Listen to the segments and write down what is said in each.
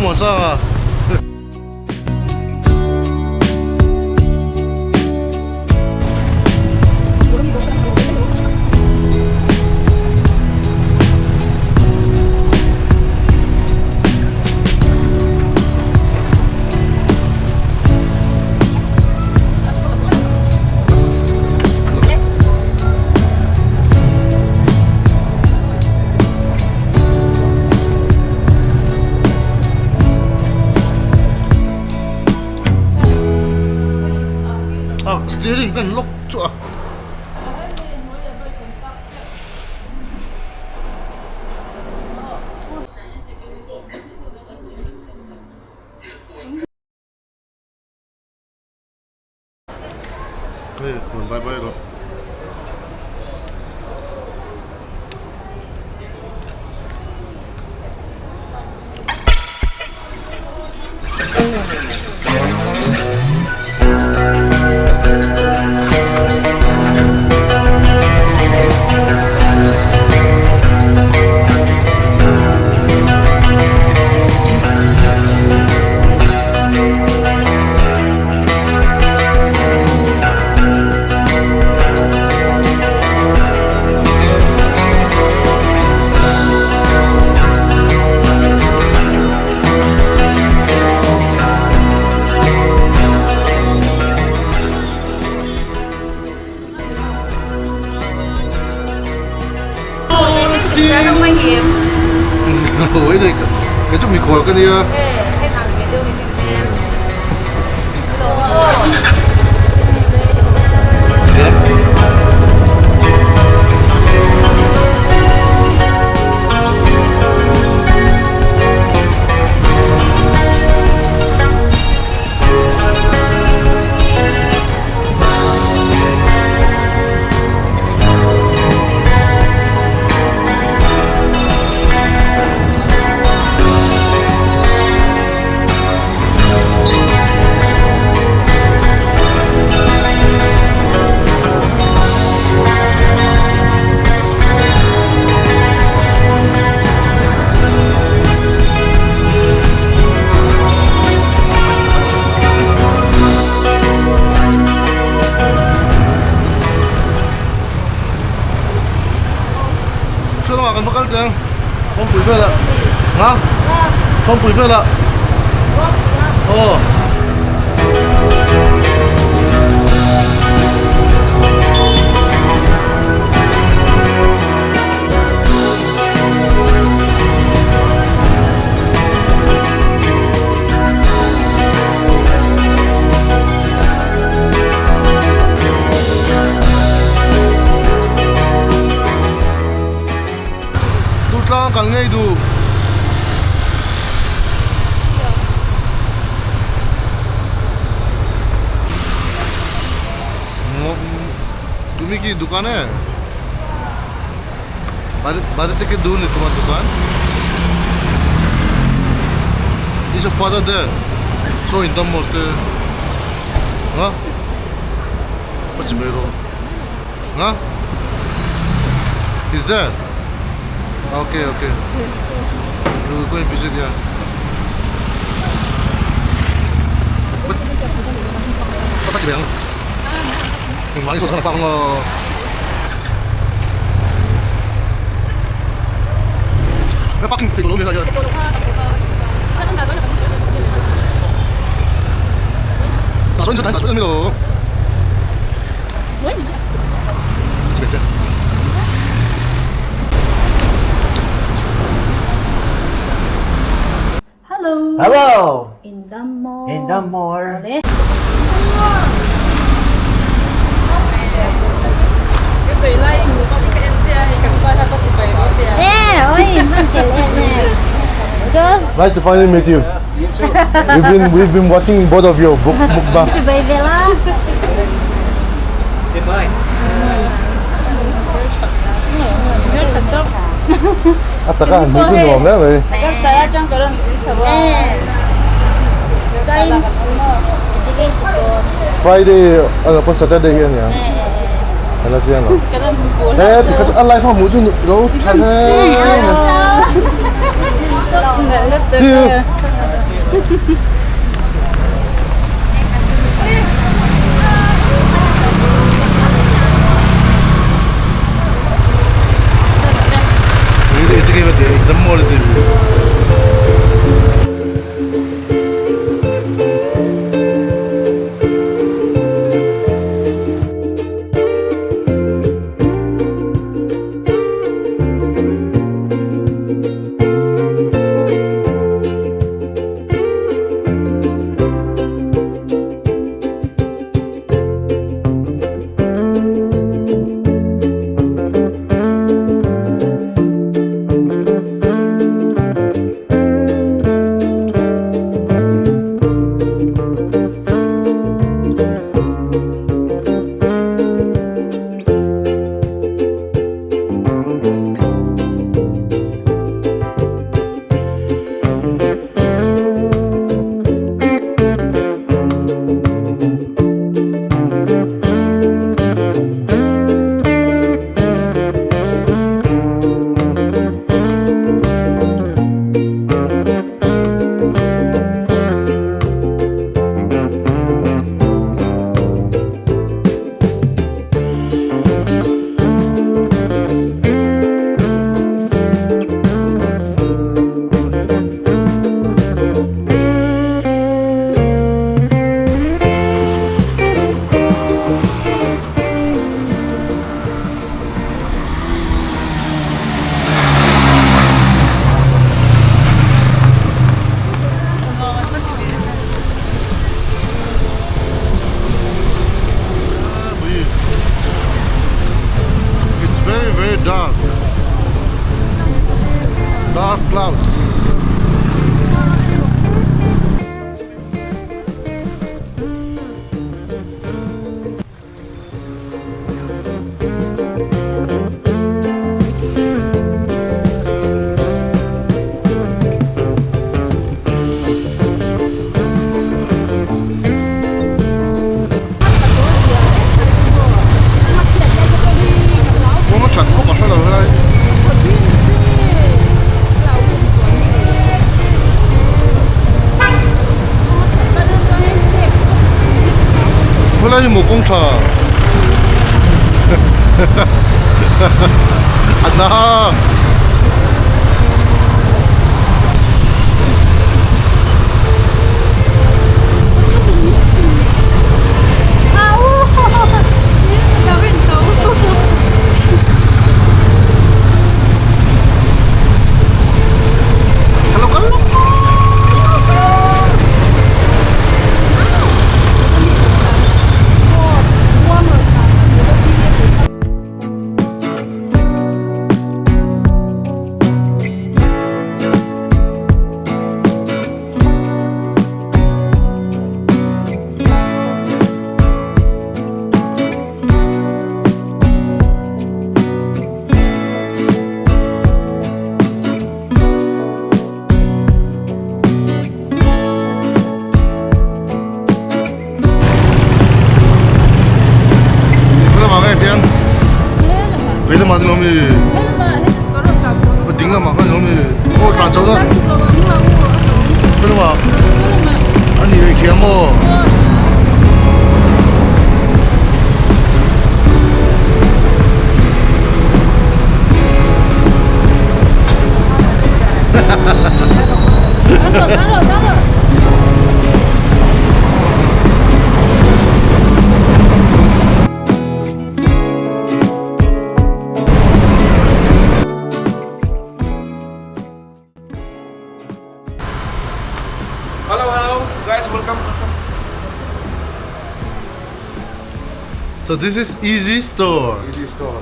Muansanga. Ah, steering kan lock chu a. Hei rawn bye bye rawh. Kei chu mikhual ka nia. Chu lamah kan va kal teh ang kawngpui velah ha kawngpui velah aw. Tutlang kal ngei duh. তুমি কি দোকানে বাড়ি থেকে দূর নেই তোমার দোকান Is your father there? So in Damorte. Huh? What's Mero? Huh? He's there? Okay, okay. We'll go and visit here. Hello. Hello. In the more. In the more. Nice to finally meet you. You too. We've been we've been watching both of your book mukbang. Say bye. A taka han hmuh chu nuam hle mai. Friday a pawn Saturday hi a nia a la chiang lo. He tikha chu a live a hmuh chu lo tha hle mai. See you. एकदम It's very very dark. Dark clouds. Kawng a that khawp a hrelo helai. Helai hi maw kawng tha a na. Lamah nge tiang vei lamah ni awm i ding lamah khan ni awm i aw tlan chho dawn vei lamah a ni leh khiam aw. Hello, hello, guys, welcome. So this is Easy Store. Easy Store.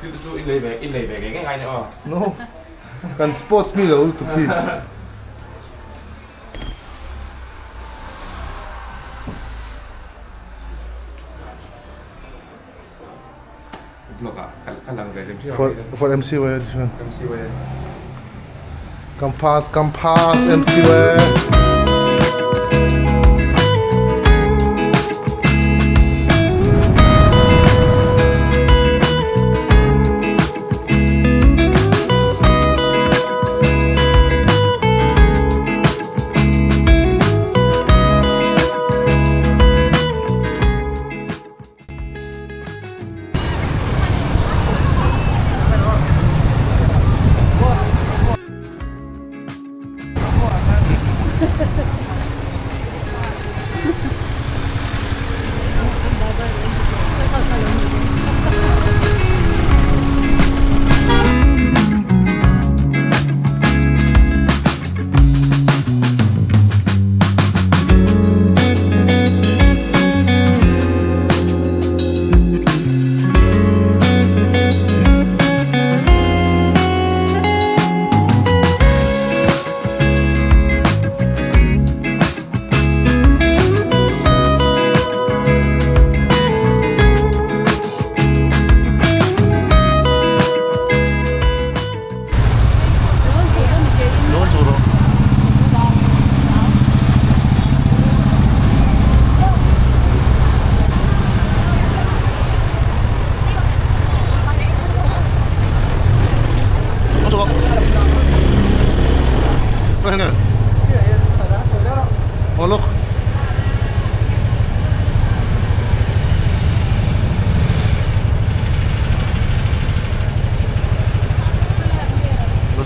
Thil te chu in lei ve, in lei ve ngei ngei ngai ni aw. No. Kan sports mi lo lutuk hi. Vlog ah ka lang ve hrim hrim. For for MCY chuan. MCY. Campus campus MCY.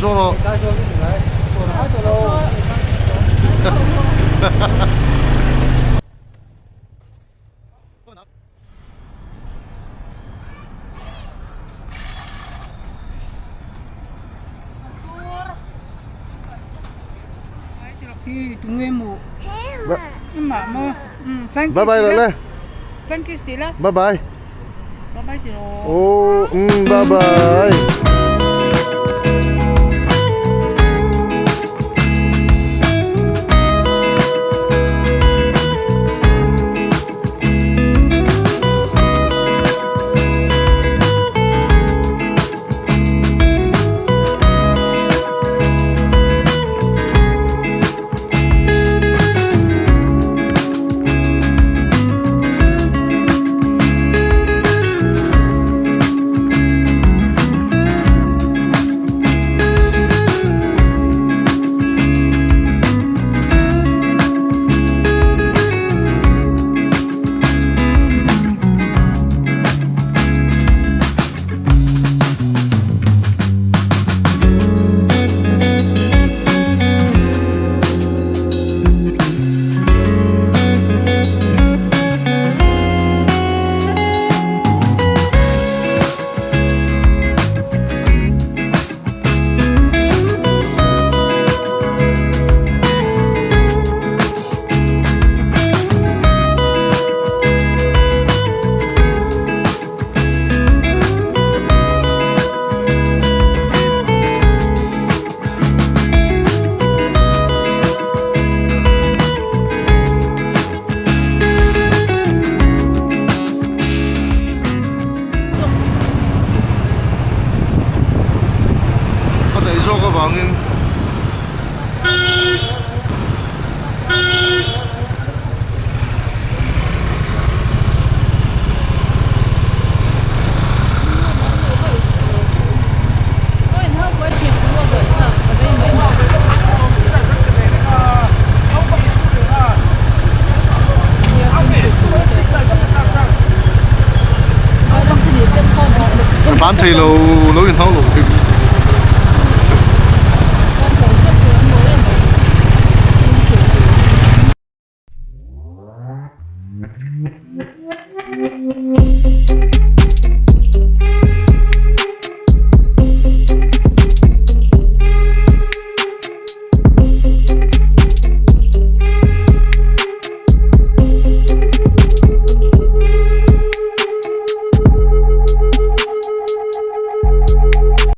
坐喽。Bye bye rồi lên. Bye bye. Ô, bye bye. A daih zawk avangin Ka tlan thei lo lo inhau lo hrim.